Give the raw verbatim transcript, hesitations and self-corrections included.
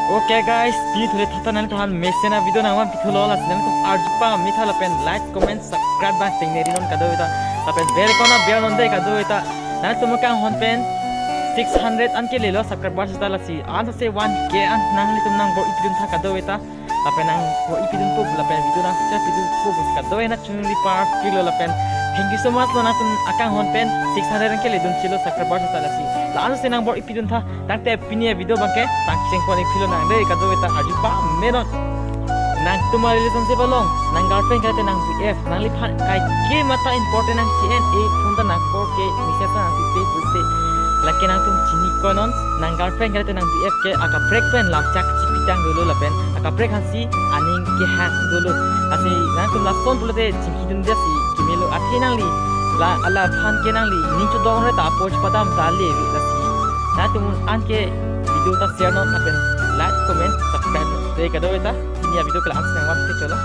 Okay guys, pini thule thata nangtumphan mesen a-video nangvan pithulo, lasi nangtum arjupa mitha lapen like, comment, subscribe abang tengneri non kadokave ta. Lapen bell icon abang ber non dei kadokave ta. Nangtum akanghon pen six hundred an kelelo subscriber seta, lasi ansose one K an nanglitum nangbor-ipidun tha kadokave ta. Lapen nangbor-ipidunpo lapen video nang share pidunpo pusi kadokave nat chunri parpiklo lapen thank you so much lo, nangtum akanghon pen six hundred an keledun chilo subscriber seta, lasi la ansose nangbor-ipidun tha. Tangte pini a-video abangke tang chengpon ik philo nang dei kadokave ta, arjupa menon. Nangtum a-relationship along nang girlfriend kalite nang B F, nangliphan kaike mata important nang C N A phone ta nang call ke message ta nang pipe pusi, lake nangtum chini konon. Nang girlfriend kalite nang B F ke akaprek pen lamchak chipitang dolo lapen akaprek aphansi aning kehang dolo. Lasi nangtum lason pulote chingkidun dasi kimelo, athe nangli la alaphan ke nangli ning chodong re ta apor chepadam ta le, lasi nangtum anke video ta share non lapen like, comment, subscribe non dei kadokave ta. Pini a-video ke la-an si nangvan pik cholo.